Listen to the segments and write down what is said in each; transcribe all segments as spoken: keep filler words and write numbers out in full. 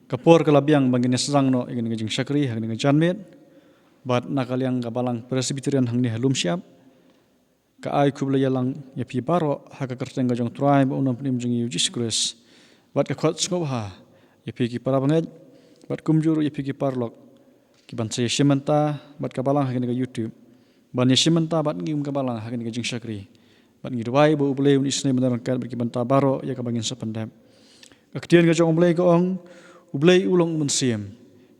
Ka por ka la biang ba ngin ïa sdang noh ïa kane ka jingshakri ha kane ka janmiet. Bad na ka liang ka Balang Presbyterian hangne ha Lumshyiap, ka ai khublei ïalang ïa phi baroh ha ka kyrteng ka jong U Trai bad U Nongpynim jong ngi U Jisu Khrist. Bad ka khot sngewbha ïa phi ki para bangeit, bad kumjuh ruh ïa phi ki paralok ki ban sa ïashim bynta bad ka Balang ha kane ka YouTube, ban ïashim bynta bad ngi kum ka Balang ha kane ka jingshakri. Bad ngi duwai ba U Blei un isynei ban ïaryngkat bad ki bynta baroh ïa kaba ngin sa pyndep. Ka ktien ka jong U Blei ka ong, U Blei u long U Mynsiem.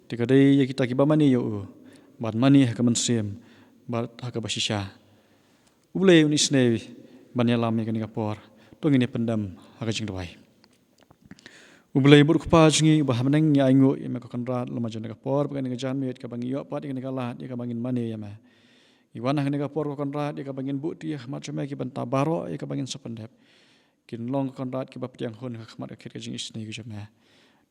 Te ka dei ïa kita kiba mane ïa u ban mane ha ka mynsiem bad ha kaba shisha. U Blei un isynei ban ïalam ïa kane ka por. To ngin ïa pyndem ha ka jingduwai. U Blei bad U Kpa jong ngi uba ha bneng, ngi ainguh ïa me ko Kynrad lem ha kane ka por bad kane ka janmiet kaba ngi ïoh pat ïa kane ka lad ïa kaba ngin mane ïa me. Ngi wan ha kane ka por ko Kynrad ïa kaba ngin buh ti ha khmat jong me ki bynta baroh ïa kaba ngin sa pyndep kin long ko Kynrad kiba pdiang hun ha khmat ka khet ka jingisynei ka jong me.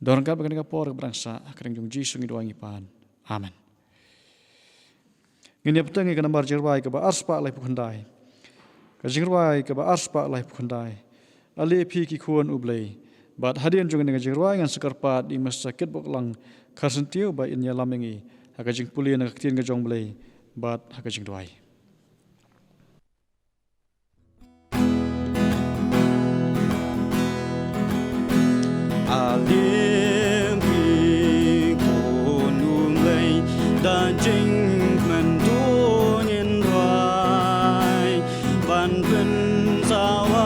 Don ryngkat bad kane ka por kaba dang sah, ha ka kyrteng jong U Jisu ngi duwai ngi pan. Amen. Ngin ïa bteng ïa ka nambar jingrwai kaba arspah laiphew khyndai. Ka jingrwai kaba arspah laiphew khyndai. Ale phi ki khun U Blei. Bad hadien jong kane ka jingrwai ngan sa kyrpad ïa i Mister Kitboklang Kharsyntiew ba in ïalam ïa ngi ha ka jingpule na ka ktien ka jong U Blei bad ha ka jingduwai. Alim ki khun U Blei, da jingkmen to ngin rwai ban pynsawa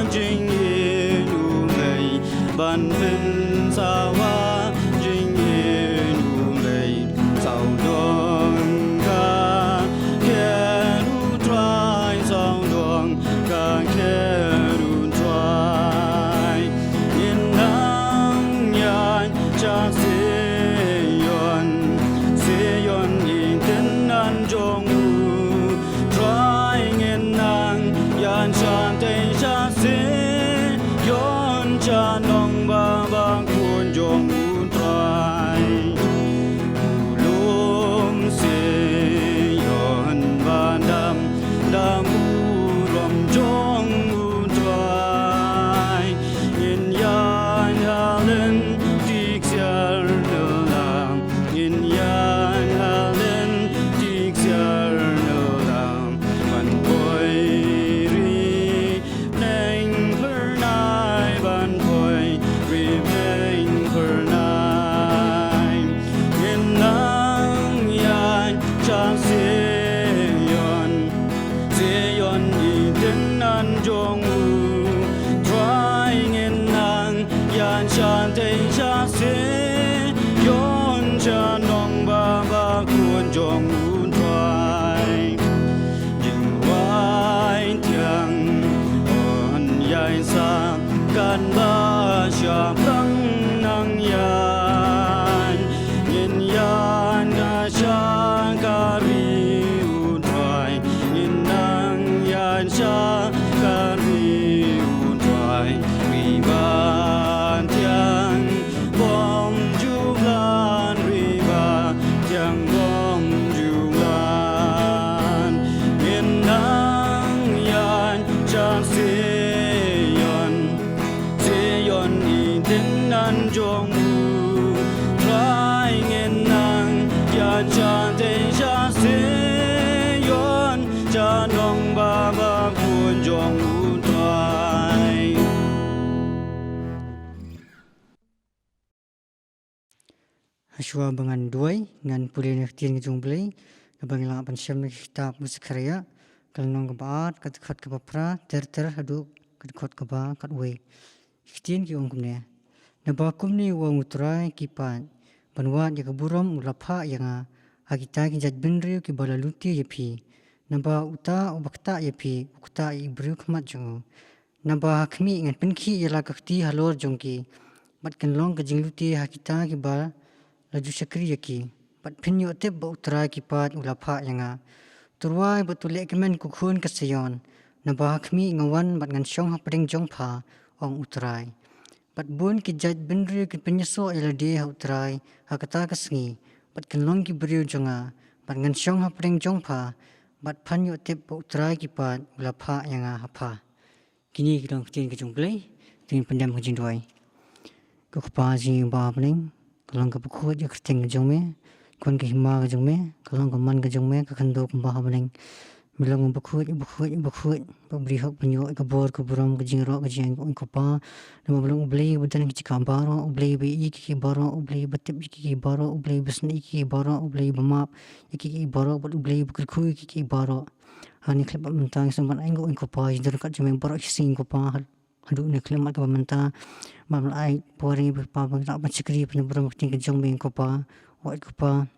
jingim U Blei, ban pynsawa jingim U Blei. Sawdong ka khet U Trai, sawdong ka khet U Trai. Ngin nang ïaid sha Zion, Zion i tynnan jong U Trai. Ngin nang ïaid shatei sha Zion, sha nongbah ba khun jong U Trai. U lum Zion ba dam da burom jong U Trai. Ngin ïaid ha lynti ksiar na lang, ngin ïaid ha lynti ksiar na lang, ban poi ri bneng phyrnai, ban poi ri bneng phyrnai. Ngin nang ïaid sha Zion, Zion i tynnan jong U Trai. Ngin nang ïaid shatei sha Zion, sha nongbah ba khun jong U Trai. Jingwai thiang yn ïai sa, katba shaphrang nang ïaid. Ngin ïaid na sha ka ri U Trai, ngin nang ïaid sha ka ri U Trai. Ri ba thiang bymjuklan, ri ba thiang bymjuklan. Ngin nang ïaid sha Zion, Zion i tynnan jong U Trai. Ngin nang ïaid shatei sha Zion, sha nongbah ba khun jong U Trai. Hashwa ba ngan duwai, ngan pule na ka ktien ka jong U Blei kaba ngi la pan shem na ka kitab u Sekhariah, ka lynnong kaba ar, ka dkhot kaba phra ter ter haduh ka dkhot kaba khatwei. Ki ktien ki ong kumne: Naba kumne u ong U Trai ki paid, ban wad ïa ka burom u la phah ïa nga ha kita ki jait bynriew kiba la lute ïa phi. Naba uta uba ktah ïa phi u ktah ïa ki briew khmat jong u. Naba ha khmih ngan pynkhih ïa la ka kti halor jong ki, bad kan long ka jinglute ha kita kiba la ju shakri ïa ki. Bad phin ïoh tip ba U Trai ki paid u la phah ïa nga. To rwai bad to lehkmen, ko khun ka Zion, naba ha khmih nga wan bad ngan shong hapdeng jong pha, ong U Trai. Bad bun ki jait bynriew kin pynïasoh ïa lade ha U Trai ha kata ka sngi, bad kin long ki briew jong nga, bad ngan shong hapdeng jong pha, bad phan ïoh tip ba U Trai ki paid u la phah ïa nga ha pha. Kine ki long ktien ka jong U Blei. To ngin pyndem ha ka jingduwai. Ko Kpa jong ngi uba ha bneng, Ka long kaba khuid ïa ka kyrteng ka jong me. Khun ka hima ka jong me. Ka long ka mon ka jong me, ka khyndew kumba ha bneng. Me long bakhuid, bakhuid, bakhuid. Ba U Blei u hok ban ïoh ïa ka bor, ka burom, ka jingïaroh, ka jingaiñ, ko Kpa. Namar ba long U Blei uba don ha ki jaka baroh, U Blei uba ïohi ïa ki baroh, U Blei uba tip ïa ki baroh, U Blei uba sngewsih ïa ki baroh, U Blei uba map ïa ki baroh, bad U Blei uba kyrkhu ïa ki baroh. Ha kane ka khyllipmat mynta ngi sngewbha ban aiñ, ko Kpa, ïa ki jingdonkam jong me baroh shisien, ko Kpa. Haduh kane ka khyllipmat kaba mynta, ba me la ai por ïa ngi, Kpa, ba ngi lah ban shakri pynburom ïa ka ktien ka jong me, ko Kpa. Wat, ko Kpa,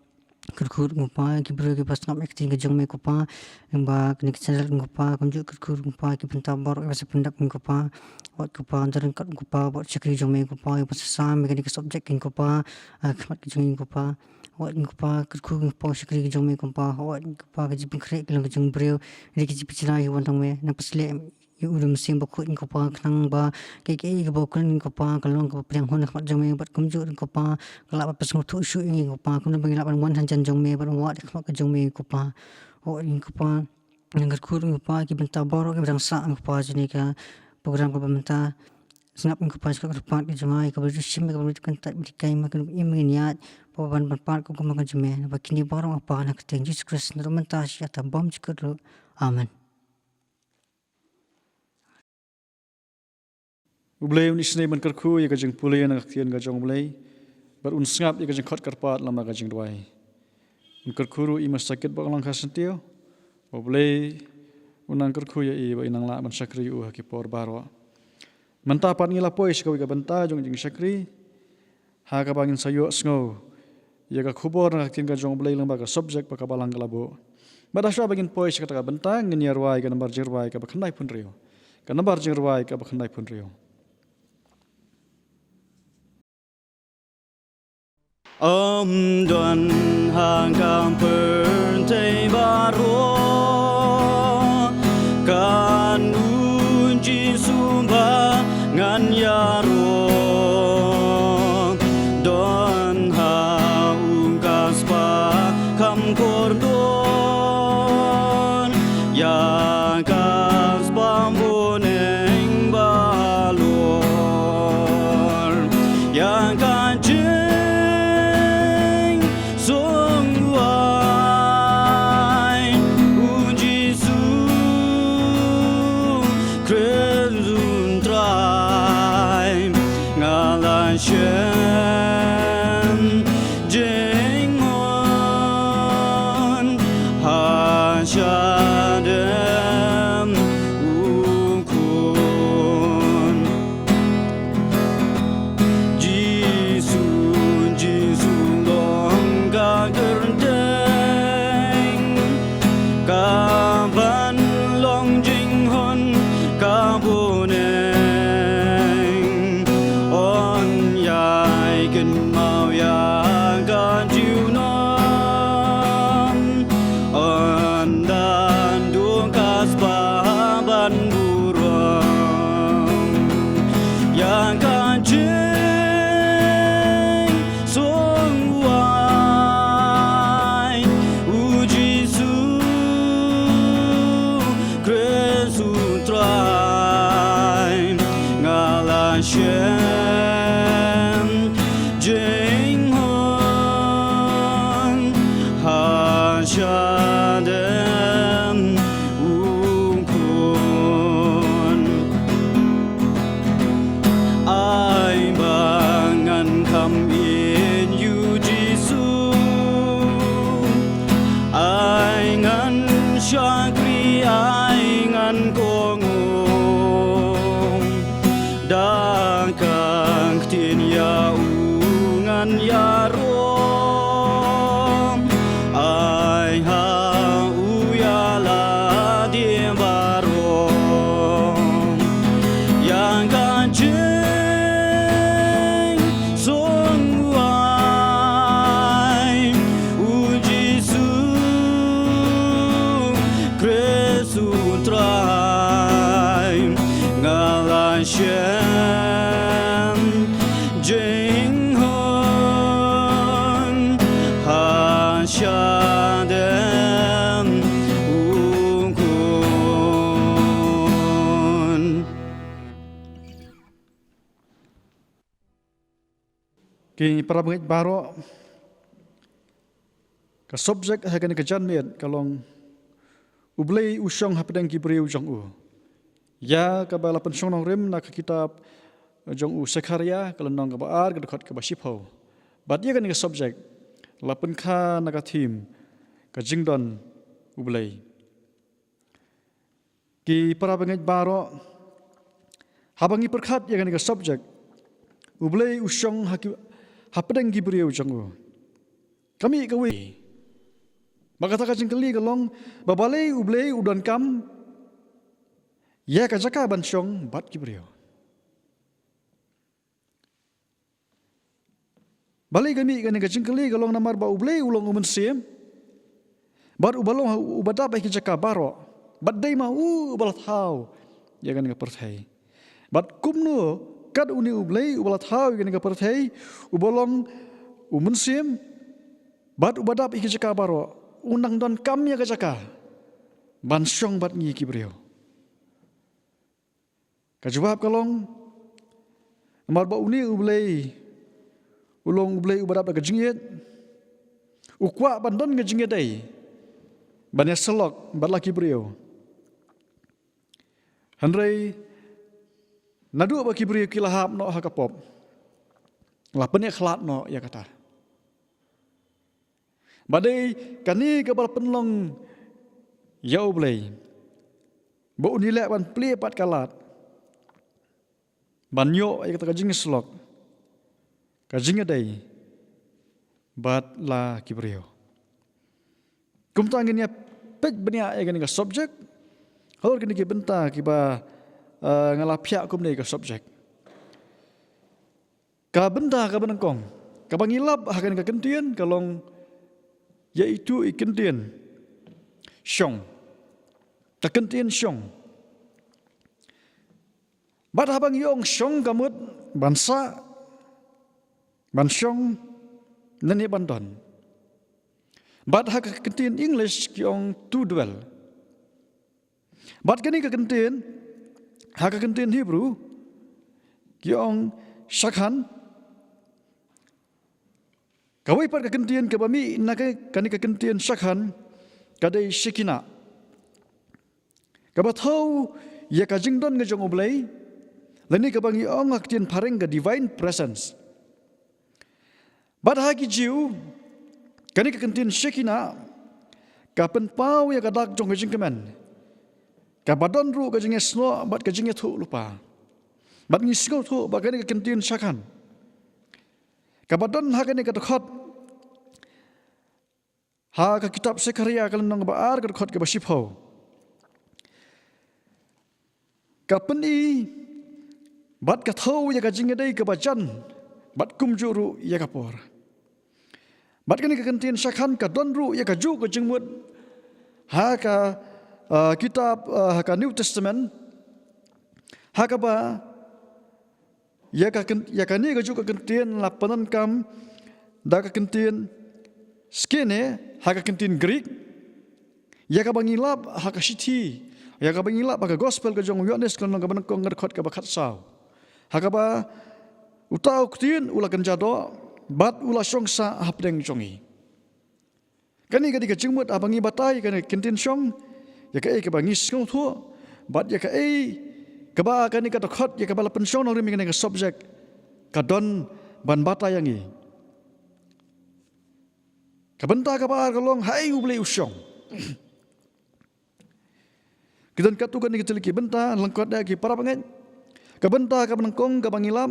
kyrkhu, ko Kpa, ïa ki briew kiba sngap ïa ka ktien ka jong me, ko Kpa. Ïa ba kane ka channel, ko Kpa, kumjuh kyrkhu, ko Kpa, ïa ki bynta baroh kiba sa pyndep, ko Kpa. Wat, ko Kpa, don ryngkat, ko Kpa, bad shakri jong me, ko Kpa, ïa ba sa sam ïa kane ka subject, ko Kpa, ha ka khmat ka jong ngi, ko Kpa. Wat, ko Kpa, kyrkhu, ko Kpa, shakri ka jong me, ko Kpa. Wat, ko Kpa, ka jingpynkhreh ka long ka jong u briew, ïa ka jingpynshai ïa u wan tang me, nang pynsleh ïa u da u Mynsiem Bakhuid, ko Kpa, khnang ba kaei kaei kaba u kren, ko Kpa, kan long kaba pdiang hun ha khmat jong me, bad kumjuh, ko Kpa, ka lah ban pynsngewthuh shuh ïa ngi, ko Kpa, kumno ba ngi lah ban wan hajan jong me, bad wan wad ha khmat ka jong me, ko Kpa. Wat, ko Kpa, nang kyrkhu, ko Kpa, ïa ki bynta baroh kiba dang sah, ko Kpa, jong kane ka program kaba mynta. Sngap, ko Kpa, ïa ka kyrpad ka jong nga, ïa kaba ju shim, ïa kaba ju kyntait, bad ïa kaei ma kane im ngin ïaid, ba ban ban pat, ko Kpa, ma ka jong me, ba kine baroh nga pan ha ka kyrteng Jisu Khrist, naduh mynta sha kata bymjukut ruh. Amen. U Blei un isynei ban kyrkhu ïa ka jingpule na ka ktien ka jong U Blei, bad un sngap ïa ka jingkhot kyrpad lem bad ka jingduwai. Un kyrkhu ruh ïa i Mister Kitbok Langkhasyntiew, ba U Blei un nang kyrkhu ïa i ba i nang lah ban shakri ïa u ha ki por baroh. Mynta pat ngi la poi sha kawei ka bynta jong ka jingshakri, ha kaba ngin sa ïohsngew ïa ka khubor na ka ktien ka jong U Blei lyngba ka subject ba ka Balang ka la buh. Bad hashwa ba ngin poi sha kata ka bynta, ngin ïa rwai ka nambar jingrwai kaba khyndaiphew hynriew. Ka nambar jingrwai kaba khyndaiphew hynriew. Ym don ha ka pyrthei baroh katno Jisu ba ngan ïaroh. Don ha u ka spah kham kordor, ïa ka spah bun ïing balor, ïa ka jingsngewbha u Jisu Khrist u Trai. Nga la shem jinghun ha shadem u Khun. Jisu, Jisu long ka kyrteng kaban long jinghun ka bun ïing. Un ïai kynmaw ïa ka junom, un da duh ka spah ban burom ïa ka jingsngewbha u Jisu Khrist u Trai. Nga la shem jinghun ha shadem u Khun. Ai ba ngan kham ïeit ïa u Jisu, ai ngan shakri, ai ngan kohnguh. Da ka ktien ïa u ngan ïaroh, ai ha u ïa lade baroh. Ïa ka jingsngewbha u Jisu Khrist u Trai. Nga la shem jing Ki para bangeit baroh, ka subject ha kane ka janmiet ka long U Blei u shong hapdeng ki briew jong u. Ïa kaba la pynshong nongrim na ka kitab jong u Sekharia ka lynnong kaba ar ka dkhot kaba shiphew. Bad ïa kane ka subject la pynkha na ka theme ka jingdon U Blei. Ki para bangeit baroh, haba ngi pyrkhat ïa kane ka subject, U Blei u shong ha ki, hapdeng ki briew jong u. Ka mih kawei. Bad kata ka jingkylli ka long ba balei U Blei u donkam ïa ka jaka ban shong bad ki briew. Balei ka mih kane ka jingkylli ka long namar ba U Blei u long u mynsiem. Bad uba long uba dap ha ki jaka baroh. Bad dei ma u uba la thaw ïa kane ka pyrthei. Bad kumno kat une U Blei uba la thaw ïa kane ka pyrthei, uba long u mynsiem, bad uba dap ha ki jaka baroh, u nang donkam ïa ka jaka ban shong bad ngi ki briew. Ka jubab ka long, namar ba une U Blei u long U Blei uba dap da ka jingïeit, u kwah ban don ka jingïadei ban ïasyllok bad la ki briew. Hynrei naduh ba ki briew ki la hap noh ha ka pop, la pynïakhlad noh ïa kata. Ba dei kane kaba la pynlong ïa U Blei ba un ïaleh ban plie pat ka lad ban ïoh ïa kata ka jingïasyllok, ka jingïadei bad la ki briew. Kumta ngin ïa peit bniah ïa kane ka subject halor kine ki bynta kiba, eh, nga la phiah kumne ka subject. Ka bynta kaba nyngkong kaba ngi lap ha kane ka kyntien ka long ïa itu i kyntien shong. Ka kyntien shong. Bad haba ngi ong shong ka mut ban sah, ban shong, lane ban don. Bad ha ka kyntien English ki ong to dwell. Bad kane ka kyntien, ha ka kyntien Hebrew ki ong shakhan. Kawei pat ka kyntien kaba mih na ka, kane ka kyntien shakhan ka dei Shekinah, kaba thew ïa ka jingdon ka jong U Blei, lane kaba ngi ong ha ka ktien phareng ka divine presence. Bad ha ki Jiw, kane ka kyntien Shekinah ka pynpaw ïa ka dak jong ka jingkmen, kaba don ruh ka jingïasnoh bad ka jingïathuhlypa. Bad ngi sngewthuh ba kane ka kyntien shakhan kaba don ha kane ka dkhot, ha ka kitab Sekharia ka lynnong kaba ar ka dkhot kaba shiphew, ka pyni bad ka thew ïa ka jingïadei kaba jan bad kumjuh ruh ïa ka por. Bad kane ka kyntien shakhan ka don ruh ïa kajuh ka jingmut ha ka, ah, kitab, ah, ha ka New Testament, ha kaba ïa ka kyn-, ïa kane kajuh ka kyntien la pyndonkam da ka kyntien skene ha ka kyntien Greek, ïa kaba ngi lap ha ka shithi, ïa kaba ngi lap ha ka gospel ka jong u Ïoannis ka lynnong kaba nyngkong ka dkhot kaba khatsaw, ha kaba uta u Ktien u la kynja doh bad u la shong sah hapdeng jong ngi. Kane ka dei ka jingmut haba ngi batai kane ka kyntien shong, ïa kaei kaba ngi sngewthuh bad ïa kaei kaba kane ka dkhot, ïa kaba la pynshong nongrim ïa kane ka subject ka don ban batai ïa ngi. Ka bynta kaba ar ka long haei U Blei u shong. Ki don katto katne ki tylli ki bynta lyngkot da ki para bangeit. Ka bynta kaba nyngkong kaba ngi lap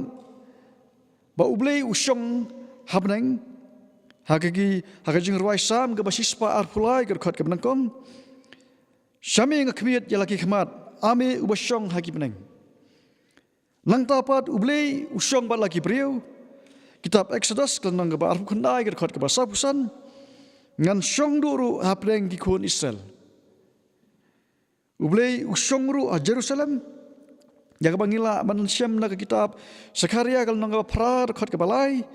ba U Blei u shong hapdeng, ha ka ki, ha ka Jingrwai Salm kaba shispah arphew lai ka dkhot kaba nyngkong. Sha me nga khmied ïa la ki khmat, a me uba shong ha ki bneng. Nangta pat U Blei u shong bad la ki briew. Kitab Exodus ka lynnong kaba arphew khyndai ka dkhot kaba sawphew san. Ngan shong duh ruh hapdeng ki khun Israel. U Blei u shong ruh ha Jerusalem. Ïa kaba ngi lah ban shem na ka kitab Sekharia ka lynnong kaba phra dkhot kaba lai.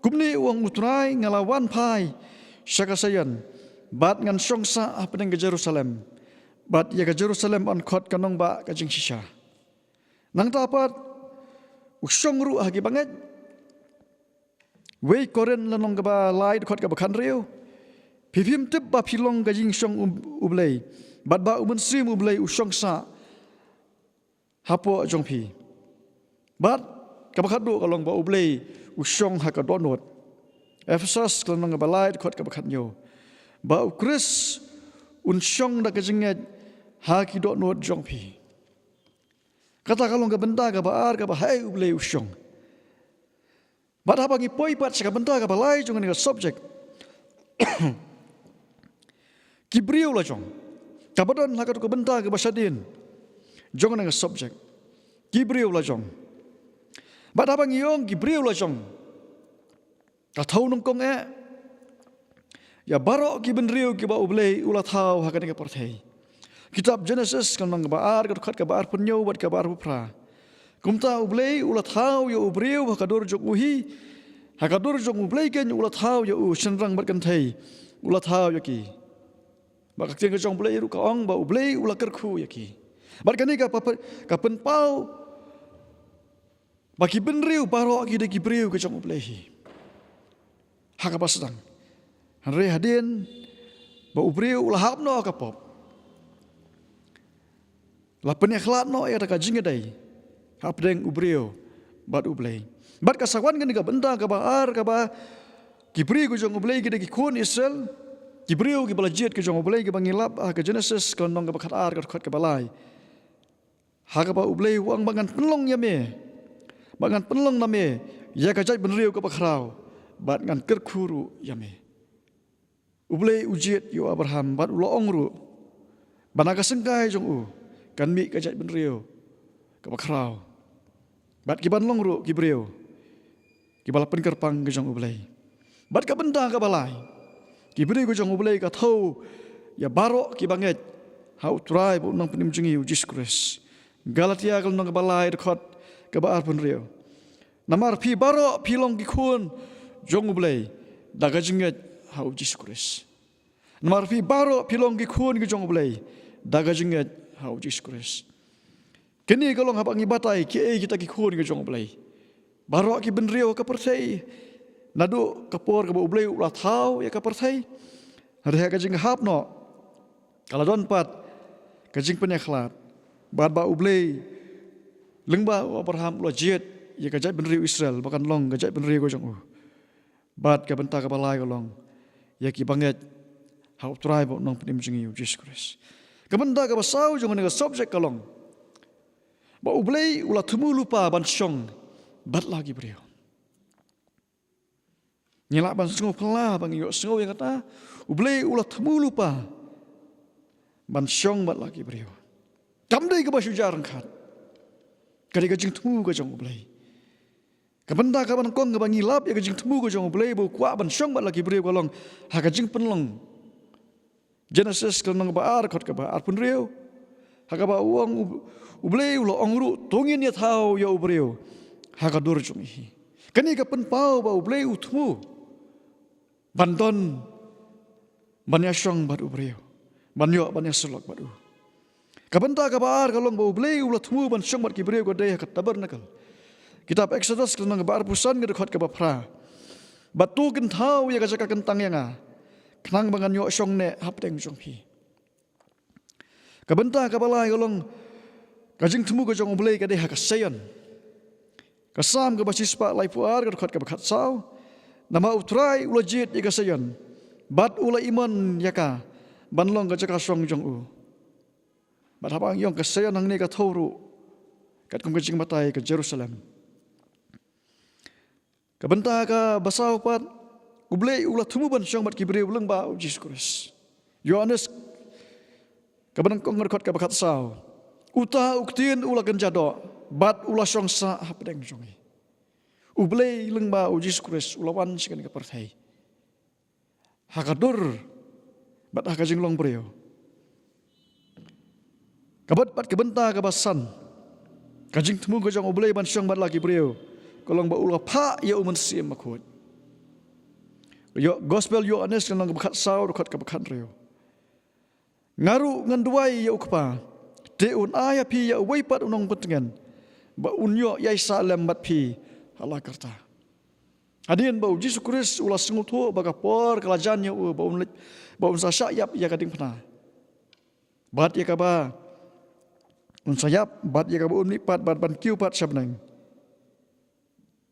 Kumne u ong U Trai, nga la wan phai sha ka Saion bad ngan shong sah hapdeng ka Jerusalem. Bad ïa ka Jerusalem yn khot ka nongbah ka jingshisha. Nangta pat u shong ruh ha ki bangeit. Wei Korinth lynnong kaba lai dkhot kaba khathynriew. Phi phim tip ba phi long ka jingshong U Blei, bad ba U Mynsiem U Blei u shong sah hapoh jong phi. Bad kaba khatduh ka long ba U Blei u shong ha ka dohnud. Ephesos lynnong kaba lai dkhot kaba khathynñiew. Ba U Khrist un shong da ka jingngeit ha ki dohnud jong phi. Kata ka long ka bynta kaba ar kaba haei U Blei u shong. Bad haba ngi poi pat sha ka bynta kaba lai jong kane ka subject. Ki briew la jong. Kaba don ha kato ka bynta kaba shadien jong kane ka subject. Ki briew la jong. Bad haba ngi ong ki briew la jong, ka thew nyngkong eh ïa baroh ki bynriew kiba U Blei u la thaw ha kane ka pyrthei. Kitab Genesis ka lynnong kaba ar, ka dkhot kaba arphew hynñiew bad kaba arphew phra. Kumta U Blei u la thaw ïa u briew ha ka dur jong u hi, ha ka dur jong U Blei keiñ u la thaw ïa u, shynrang bad kynthei u la thaw ïa ki. Bad ka ktien ka jong U Blei ruh ka ong ba U Blei u la kyrkhu ïa ki. Bad kane ka pa-, ka pynpaw ba ki bynriew baroh ki dei ki briew ki jong U Blei hi. Ha kaba sdang. Hynrei hadien ba u briew u la hap noh ha ka pop, la pynïakhlad noh ïa kata ka jingïadei hapdeng u briew bad U Blei. Bad ka sa wan kane ka bynta kaba ar, kaba ki briew ki jong U Blei ki dei ki khun Israel, ki briew kiba la jied ki jong U Blei, kiba ngi lap ha ka Genesis ka lynnong kaba khatar, ka dkhot kaba lai. Ha kaba U Blei u ong ba ngan pynlong ïa me, ba ngan pynlong na me ïa ka jaitbynriew kaba khraw, bad ngan kyrkhu ruh ïa me. U Blei u jied ïa u Abraham bad u la ong ruh ba na ka syngkai jong u kan mih ka jaitbynriew kaba khraw, bad ki ban long ruh ki briew kiba la pynkyrpang ki jong U Blei. Bad ka bynta kaba lai, ki briew ki jong U Blei ka thew ïa baroh kiba ngeit ha U Trai bad U Nongpynim jong ngi U Jisu Khrist. Galatia ka lynnong kaba lai, dkhot kaba arphew hynriew. Namar phi baroh phi long ki khun jong U Blei da ka jingngeit ha U Jisu Khrist. Namar phi baroh phi long ki khun ki jong U Blei da ka jingngeit ha U Jisu Khrist. Kine ka long haba ngi batai kiei kita ki khun ki jong U Blei. Baroh ki bynriew ha ka pyrthei, naduh ka por kaba U Blei u la thaw ïa ka pyrthei, hynrei ha ka jinghap noh ka la don pat ka jingpynïakhlad. Bad ba U Blei lyngba u Abraham u la jied ïa ka jaitbynriew Israel ba kan long ka jaitbynriew ka jong u. Bad ka bynta kaba lai ka long ïa kiba ngeit ha U Trai bad U Nongpynim jong ngi U Jisu Khrist. Ka bynta kaba saw jong kane ka subject ka long ba U Blei u la thmu lypa ban shong bad la ki briew. Ngi lah ban sngewphylla, ba ngi ïohsngew ïa kata, U Blei u la thmu lypa ban shong bad la ki briew. Kam dei kaba shu jia ryngkat. Ka dei ka jingthmu ka jong U Blei. Ka bynta kaba nyngkong kaba ngi lap ïa ka jingthmu ka jong U Blei ba u kwah ban shong bad la ki briew ka long ha ka Jingpynlong, Genesis ka lynnong kaba ar, dkhot kaba arphew hynriew. Ha kaba u ong U, U Blei u la ong ruh, to ngin ïa thaw ïa u briew ha ka dur jong ngi hi. Kane ka pynpaw ba U Blei u thmu ban don, ban ïa shong bad u briew, ban ïoh ban ïa sylok bad u. Ka bynta kaba ar ka long ba U Blei u la thmu ban shong bad ki briew ka dei ha ka tabernacle. Kitab Exodus ka lynnong kaba arphew san, ka dkhot kaba phra. Bad to kin thaw ïa ka jaka kyntang ïa nga, khnang ba ngan ïoh shong neh hapdeng jong phi. Ka bynta kaba lai ka long ka jingthmu ka jong U Blei ka dei ha ka Sion. Ka Salm kaba shispah laiphew ar, ka dkhot kaba khatsaw. Namar U Trai u la jied ïa ka Sion bad u la imon ïa ka ban long ka jaka shong jong u. Bad haba ngi ong ka Sion hangne ka thew ruh katkum ka jingbatai ka Jerusalem. Ka bynta kaba saw pat, U Blei u la thmu ban shong bad ki briew lyngba U Jisu Khrist. Ïoannis kaba nyngkong, ka dkhot kaba khatsaw. Uta u Ktien u la kynja doh bad u la shong sah hapdeng jong ngi. U Blei lyngba U Jisu Khrist u la wan sha kane ka pyrthei ha ka dur bad ha ka jinglong briew. Ka bad, bad ka bynta kaba san, ka jingthmu ka jong U Blei ban shong bad la ki briew ka long ba u la phah ïa U Mynsiem Bakhuid. Ïoh, Gospel Ïoannis ka lynnong kaba khatsaw, dkhot kaba khathynriew. Nga ruh ngan duwai ïa U Kpa, te un ai ha phi ïa uwei pat u Nongpyntngen ba un ïoh ïaisah lem bad phi ha la karta. Hadien ba u Jisu Khrist u la sngewthuh ba ka por ka la jan ïa u ba un leit, ba un sa shah ïap ïa ka diengphna, bad ïa kaba un sa ïap, bad ïa kaba un mihpat bad ban kiew pat sha bneng,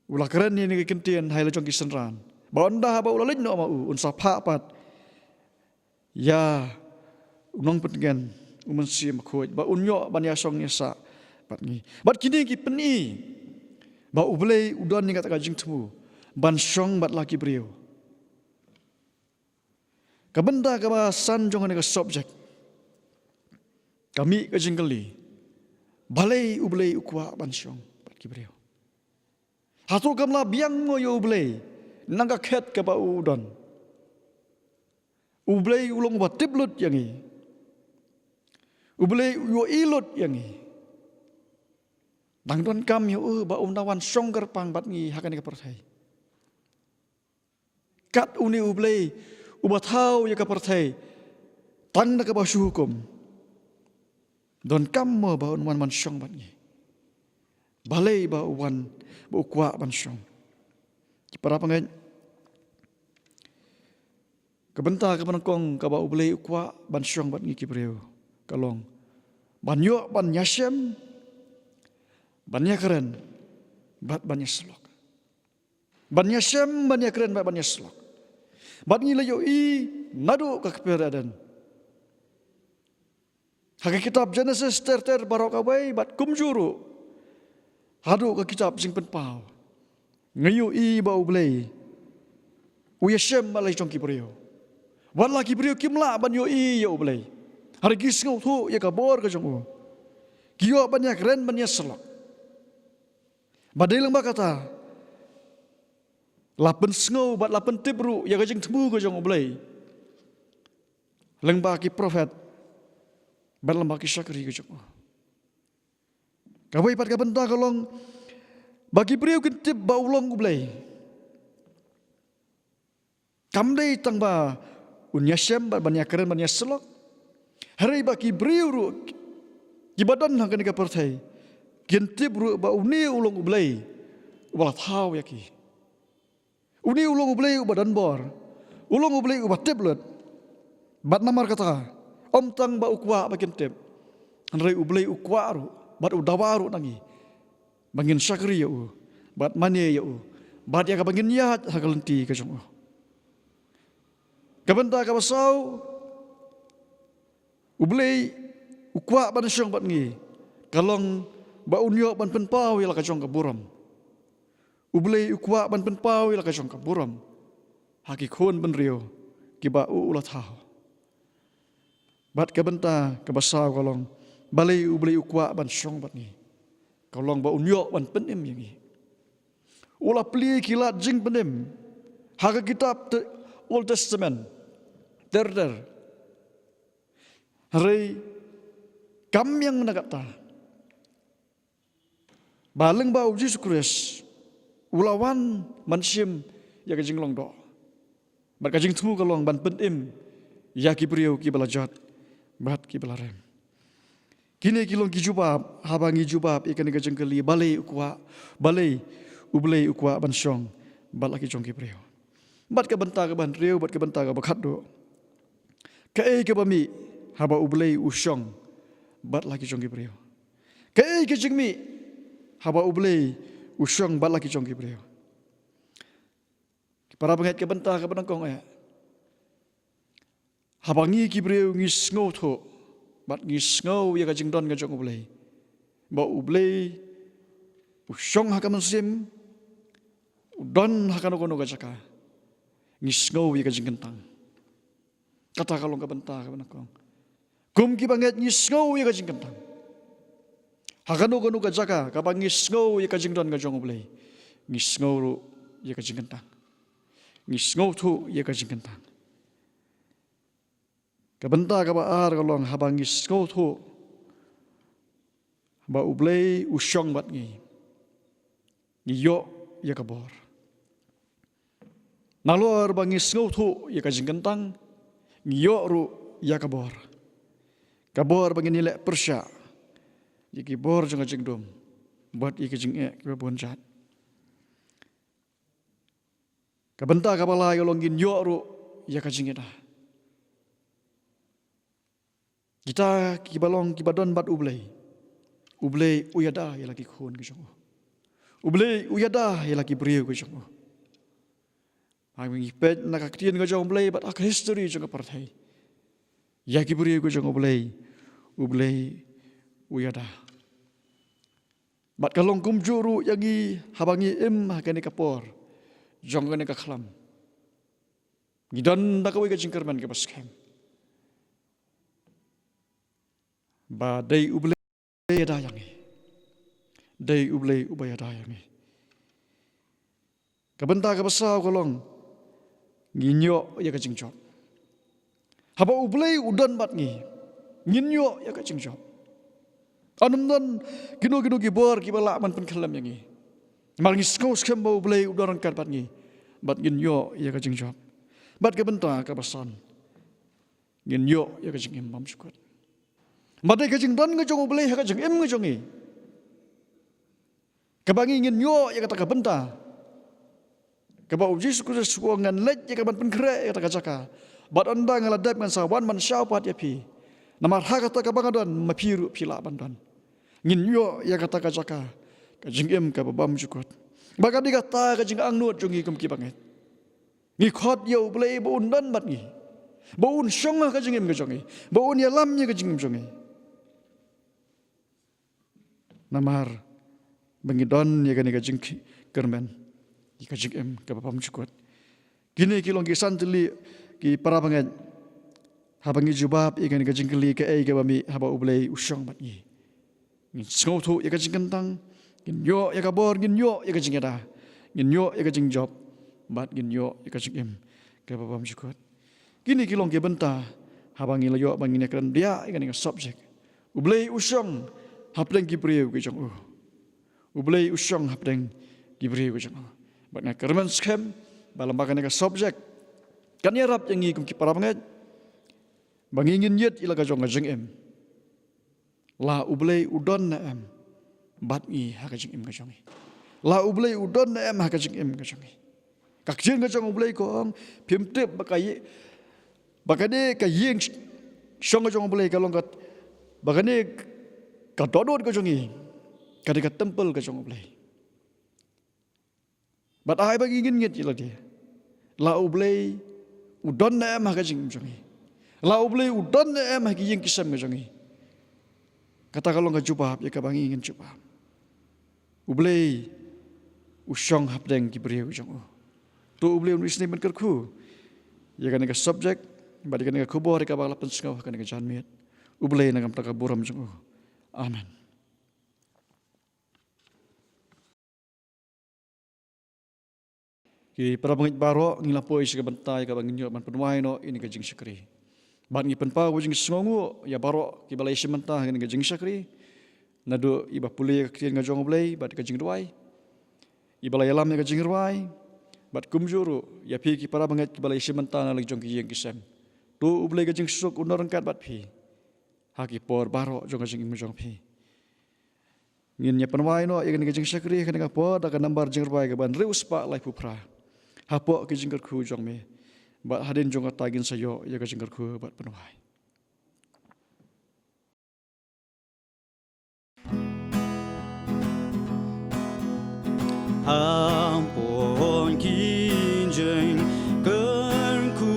u la kren ïa kane ka kyntien ha la jong ki synran ba ynda haba u la leit noh ma u, un sa phah pat ïa u nongpyntngen u Mynsiem Bakhuid ba un ïoh ban ïashong ïasah bad ngi. Bad kine ki pyni ba U Blei u don ïa kata ka jingthmu ban shong bad la ki briew. Ka bynta kaba san jong kane ka subject ka mih ka jingkylli: balei U Blei u kwah ban shong bad ki briew? Hato kam la biang mo ïa U Blei na ka khet kaba u don? U Blei u long uba tip lut ïa ngi. U Blei u ïohi lut ïa ngi. Dang donkam ïa u ba un da wan shong kyrpang bad ngi ha kane ka pyrthei. Kat une U Blei uba thaw ïa ka pyrthei tang da kaba shu hukum, donkam mo ba un wan ban shong bad ngi? Balei ba u wan, ba u kwah ban shong? Ki para bangeit, ka bynta kaba nyngkong kaba U Blei u kwah ban shong bad ngi ki briew ka long ban ïoh ban ïashem, ban ïakren, bad ban ïasyllok. Ban ïashem, ban ïakren, bad ban ïasyllok. Bad ngi la ïohi naduh ka kper Eden, ha ka kitab Genesis ter ter baroh kawei, bad kumjuh ruh haduh ka kitab Jingpynpaw, ngi ïohi ba U Blei u ïashem bad la ki jong ki briew. Wat la ki briew kim lah ban ïohi ïa U Blei, hynrei ki sngewthuh ïa ka bor ka jong u. Ki ïoh ban ïakren, ban ïasyllok. Bad dei lyngba kata la pynsngew bad la pyntip ruh ïa ka jingthmu ka jong U Blei lyngba ki prophet bad lyngba ki shakri ka jong u. Kawei pat ka bynta ka long ba ki briew kin tip ba u long U Blei. Kam dei tang ba un ïashem bad ban ïakren, ban ïasyllok, hynrei ba ki briew ruh kiba don ha kane ka pyrthei kin tip ruh ba une u long U Blei uba la thaw ïa ki. Une u long U Blei uba don bor, u long U Blei uba tip lut. Bad namar kata, ym tang ba u kwah ba kin tip, hynrei U Blei u kwah ruh bad u dawa ruh na ngi ba ngin shakri ïa u, bad mane ïa u, bad ïa kaba ngin ïaid ha ka lynti ka jong u. Ka bynta kaba saw, U Blei u kwah ban shong bad ngi ka long ba un ïoh ban pynpaw ïa la ka jong ka burom. U Blei u kwah ban pynpaw ïa la ka jong ka burom ha ki khun bynriew kiba u u la thaw. Bad ka bynta kaba saw ka long balei U Blei u kwah ban shong bad ngi. Ka long ba un ïoh ban pynim ïa ngi. U la plie ki lad jingpynim ha ka kitab te-, Old Testament ter ter, hynrei kam biang na kata ba lyngba u Jisu Khrist u la wan ban shim ïa ka jinglong doh. Bad ka jingthmu ka long ban pynim ïa ki briew kiba la jot bad kiba la rem. Kine ki long ki jubab haba ngi jubab ïa kane ka jingkylli, balei u kwah, balei U Blei u kwah ban shong bad la ki jong ki briew. Bad ka bynta kaba hynriew, bad ka bynta kaba khatduh: kaei kaba mih haba U Blei u shong bad la ki jong ki briew? Kaei ka jingmih haba U Blei u shong bad la ki jong ki briew? Ki para bangeit, ka bynta kaba nyngkong eh, haba ngi ki briew ngi sngewthuh bad ngi sngew ïa ka jingdon ka jong U Blei, ba U Blei u shong ha ka mynsiem, u don ha kano kano ka jaka, ngi sngew ïa ka jingkyntang. Kata ka long ka bynta kaba nyngkong. Kum ki bangeit ngi sngew ïa ka jingkyntang. Ha kano kano ka jaka kaba ngi sngew ïa ka jingdon ka jong U Blei, ngi sngew ruh ïa ka jingkyntang. Ngi sngewthuh ïa ka jingkyntang. Ka bynta kaba ar ka long haba ngi sngewthuh ba U Blei u shong bad ngi, ngi ïoh ïa ka bor. Nalor ba ngi sngewthuh ïa ka jingkyntang, ngi ïoh ruh ïa ka bor. Ka bor ba ngin ïaleh pyrshah ïa ki bor jong ka jingdum bad ïa ki jingeh kiba bun jait. Ka bynta kaba lai ka long ngin ïoh ruh ïa ka jingïada. Kita kiba long kiba don bad U Blei, U Blei u ïada ïa la ki khun ka jong u. U Blei u ïada ïa la ki briew ka jong u. Haba ngi peit na ka ktien ka jong U Blei bad ha ka history jong ka pyrthei, ïa ki briew ka jong U Blei, U Blei u ïada. Bad ka long kumjuh ruh ïa ngi haba ngi im ha kane ka por jong kane ka khlam. Ngi don da kawei ka jingkyrmen kaba skhem ba dei U Blei uba ïada ïa ngi. Dei U Blei uba ïada ïa ngi. Ka bynta kaba saw ka long ngin ïoh ïa ka jingjop. Haba U Blei u don bad ngi, ngin ïoh ïa ka jingjop. Ym don kino kino ki bor kiba lah ban pynkhyllem ïa ngi. Namar ngi sngew skhem ba U Blei u don ryngkat bad ngi bad ngin ïoh ïa ka jingjop. Bad ka bynta kaba san, ngin ïoh ïa ka jingim bymjukut. Bad dei ka jingdon ka jong U Blei ha ka jingim ka jong ngi kaba ngi ngin ïoh ïa kata ka bynta kaba U Jisu Khrist u ong, ngan leit ïa ka ban pynkhreh ïa kata ka jaka. Bad ynda nga la dep ngan sa wan ban shaw pat ïa phi. Namar ha kata kaba nga don ma phi ruh phi lah ban don. Ngin ïoh ïa kata ka jaka, ka jingim kaba bymjukut. Ba ka dei kata ka jingangnud jong ngi kum ki bangeit. Ngi khot ïa U Blei ba un don bad ngi, ba un shong ha ka jingim ka jong ngi, ba un ïalam ïa ka jingim jong ngi. Namar ba ngi don ïa kane ka jingkyrmen, ïa ka jingim kaba bymjukut. Kine ki long ki san tylli ki para bangeit. Haba ngi jubab ïa kane ka jingkylli, kaei kaba mih haba U Blei u shong bad ngi? Ngin sngewthuh ïa ka jingkyntang, ngin ïoh ïa ka bor, ngin ïoh ïa ka jingïada, ngin ïoh ïa ka jingjop, bad ngin ïoh ïa ka jingim kaba bymjukut. Kine ki long ki bynta haba ngi la ïoh ba ngin ïakren bniah ïa kane ka subject. U Blei u shong hapdeng ki briew ki jong u. U Blei u shong hapdeng ki briew ki jong u. Bad nga kyrmen skhem ba lyngba kane ka subject kan ïarap ïa ngi kum ki para bangeit ba ngi ngin ïit ïa la ka jong ka jingim. La U Blei u don ne em bad ngi ha ka jingim ka jong ngi? La U Blei u don ne em ha ka jingim ka jong ngi? Ka ktien ka jong U Blei ka ong, phim tip ba ka ïing, ba kane ka ïing shong ka jong U Blei ka long ka, ba kane ka dohnud ka jong ngi ka dei ka templ ka jong U Blei. Bad ai ba ngi ngin ngeit ïa lade, la U Blei u don ne em ha ka jingim jong ngi? La U Blei u don ne em ha ki ïing ki sem ka jong ngi? Kata ka long ka jubab ïa kaba ngi ngin jubab. U Blei u shong hapdeng ki briew jong u. To U Blei un isynei ban kyrkhu ïa kane ka subject bad ïa kane ka khubor ïa kaba la pynsngew ha kane ka janmiet. U Blei na ka bynta ka burom jong u. Amen. Ki para bangeit baroh, ngi la poi sha ka bynta ïa kaba ngin ïoh ban pynwai noh ïa kane ka jingshakri. Bad ngi pynpaw ka jingsngewnguh ïa baroh kiba la ïashim bynta ha kane ka jingshakri, naduh iba pule ïa ka ktien ka jong U Blei bad ka jingduwai, iba la ïalam ïa ka jingrwai, bad kumjuh ruh ïa phi ki para bangeit kiba la ïashim bynta na la ki jong ki ïing ki sem. To U Blei ka jingsuk un don ryngkat bad phi ha ki por baroh jong ka jingim jong phi. Ngin ïa pynwai noh ïa kane ka jingshakri ha kane ka por da ka nambar jingrwai kaba hynriew spah laiphew phra. Hapoh ka jingkyrkhu jong me, bad hadien jong kata ngin sa ïoh ïa ka jingkyrkhu bad pynwai. Hapoh ki jingkyrkhu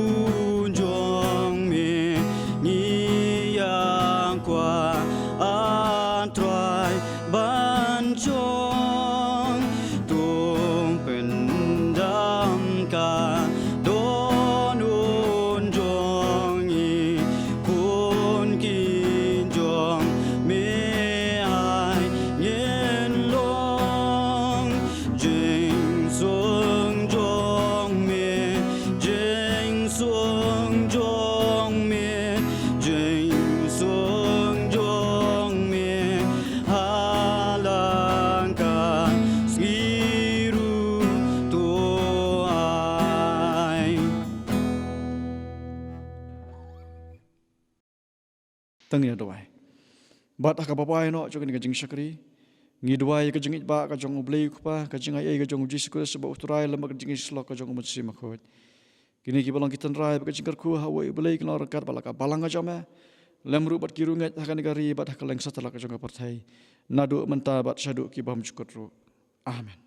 jong me, ngi ïa kwah, A Trai, ban shong. To pyndam ka dohnud jong ngi, khun ki jong me ai ngin long. Jingsuk jong me, jingsuk jong me, jingsuk jong me ha la ka sngi ruh to ai. Tang ïa duwai. Bad ha kaba wai noh jong kane ka jingshakri, Ngi duwai ka jingïeit ba ka jong U Blei U Kpa, ka jingaiei ka jong U Jisu Khrist ba U Trai, lem bad ka jingïasyllok ka jong U Mynsiem Bakhuid, kine kiba long ki tynrai bad ka jingkyrkhu ha uwei U Blei kin long ryngkat bad la ka balang ka jong me, lem ruh bad ki riewngeit ha kane ka ri bad ha kylleng satlak ka jong ka pyrthei, naduh mynta bad shaduh ki bymjukut ruh. Amen.